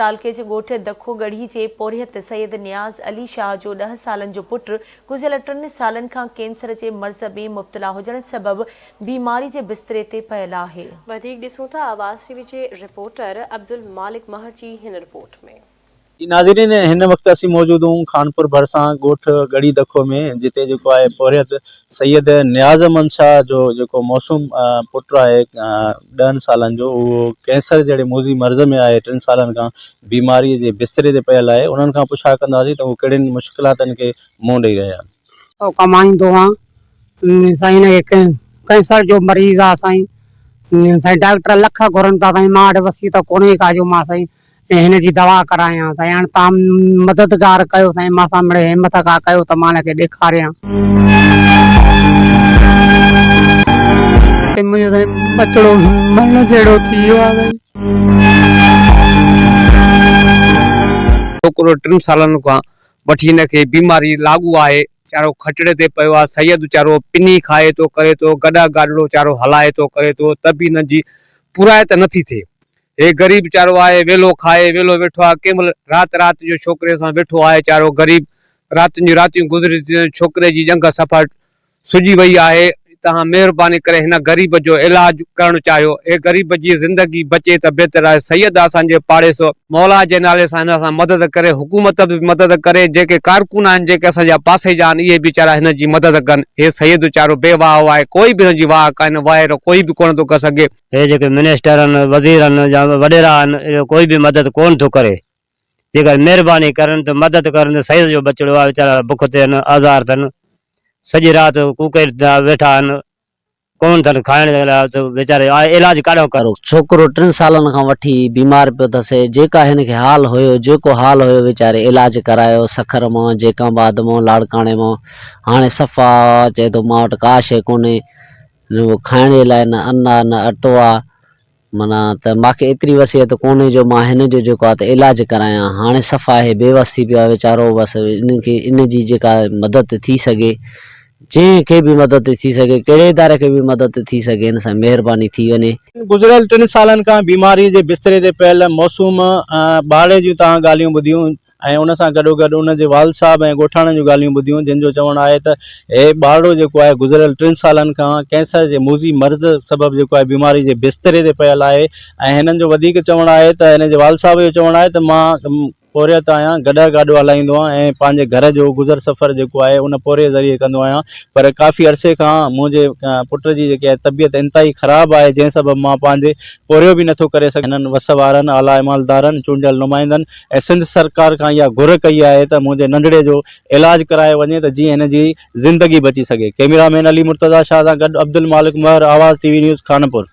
تعلقي جي ڳوٺ دکو ڳڙهي جي پورهيت سيد نياز علي شاهه جو ڏهه سالن جو پٽ گذريل ٽن سالن کان ڪينسر جي مرض ۾ مبتلا هجڻ سبب بيماري جي بستري تي پيل آهي. وڌيڪ ڏسون ٿا آواز ٽي وي جي رپورٽر عبدالمالڪ مهر جي هن رپورٽ ۾. جي ناظرين هن وقت اسين موجود آهيون خانپور ڀرسان ڳوٺ ڳڙهي دکو ۾ جتي جيڪو آهي پورهيت سيد نياز احمد شاهه جو جيڪو معصوم پٽ آهي ڏهن سالن جو اهو ڪينسر جهڙي موذي مرض ۾ آهي ٽن سالن کان بيماري جي بستري تي پيل آهي انهن کان پڇا ڪنداسين ته هو ڪهڙين مشڪلاتن کي منهن ڏئي رهيا آهن. سو ڪمائيندو آن سائين هن کي ڪينسر جو مريض آ سائين سائين ڊاڪٽر لک گهرن ٿا سائين مان وٽ وسي ته ڪونهي ڪا جو مان سائين هن جي دوا ڪرايان سائين هاڻ تان مددگار ڪيو سائين مان سان مڙئي همت ڪا ڪيو ته مان هن کي ڏيکاريان. منهنجو سائين ٻچڙو مرڻ جهڙو ٿي ويو آهي سائين. ڇوڪرو ٽن سالن کان وٺي هن کي بيماري لاڳو آهي ويچارو کٽڙي تي پيو آهي سيد ويچارو پني کائي ٿو ڪري ٿو گڏهه گاڏڙو ويچارو هلائي ٿو ڪري ٿو ته به هن جي پورائت نٿي ٿئي هي غريب ويچارو آهي ويلو کائي ويلو ويٺو آهي ڪنهن مهل رات رات جو ڇوڪري سان ويٺو آهي ويچارو غريب راتين جون راتيون گذري ٿيون وڃن ڇوڪري جي ڄنگهه صفا سجي وئي آهي توهان مهرباني ڪري هن غريب جو علاج ڪرڻ چاهيو هي غريب جي زندگي بچي ته بهتر آهي سيد اسان جي پاڙيسو مولا جي نالي سان هن سان مدد ڪري حڪومت به مدد ڪري جيڪي ڪارڪن آهن جيڪي اسان جا پاسي جا آهن اهي ويچارا هن جي مدد ڪن هي سيد ويچارو بي واهه آهي ڪوئي به هن جي واهه ڪانه واهر ڪوئي به ڪونه ٿو ڪري سگهي. هي جيڪي منسٽر آهن، وزير آهن يا وڏيرا آهن اهو ڪوئي به مدد ڪونه ٿو ڪري. جيڪر مهرباني ڪرن ته مدد ڪرن ته سيد جو ٻچڙو آهي ويچارا بک تي آهن آزار اٿن سڄي رات ڪوڪي ويٺا آهن ڪونه اٿن کائڻ جي لاء ته ويچاري علاج ڪاڏانهن ڪرو. ڇوڪرو ٽن سالن کان وٺي بيمار پيو ٿسي جيڪا هن کي حال هيو جيڪو حال هيو ويچاري علاج ڪرايو سکر مان جيڪب آباد مان لاڙڪاڻي مان هاڻي صفا چئي ٿو مان وٽ ڪا شيء ڪونهي نه کائڻ جي لاء نه ان آ نه اٽو آ معنيٰ ته ماکي ايتري وسعت ڪونهي جو مان هن جو جيڪو آ ته علاج ڪرايان هاڻي صفا هي بيوس ٿي پيو آ ويچارو بس ان کي ان جي جيڪا مدد ٿي سگهي جنهن کي به مدد ٿي سگهي ڪهڙي اداري کي به مدد ٿي سگهي هن سان مهرباني ٿي وڃي. گذريل ٽن سالن کان بيماري جي بستري تي پيل معصوم ٻارڙي جون توهان ڳالهيون ٻڌيون ۽ ان سان گڏوگڏ ان جي والد صاحب ۽ ڳوٺاڻن جون ڳالهيون ٻڌيون جن جو چوڻ آهي ته هي ٻارڙو جيڪو آهي گذريل ٽن سالن کان ڪينسر جي موذي مرض سبب جيڪو آهي بيماري جي بستري تي پيل آهي ۽ هنن جو وڌيڪ چوڻ آهي ته هن جي والد صاحب جو چوڻ آهي ته مان پورهيت آهيان گڏهه گاڏو هلائيندو آهيان ۽ پنهنجي گهر جو گذر سفر جيڪو آهي ان پورهيي ذريعي ڪندو آهيان پر ڪافي عرصي کان منهنجي پٽ جي جيڪي آهي طبيعت انتهائي خراب آهي جنهن سبب مان پنهنجي پورهيو به نٿو ڪري سگهان هنن وس وارن اعليٰ عملدارن چونڊيل نمائندن ۽ سنڌ سرڪار کان اها گهر ڪئي آهي ته منهنجي ننڍڙي جو علاج ڪرايو وڃي ته جيئن هن جي زندگي بچي سگهي. ڪئميرا مين علي مرتضيٰ شاهه سان گڏ Abdul Malik Mehar, Awaz T V news, Khanpur.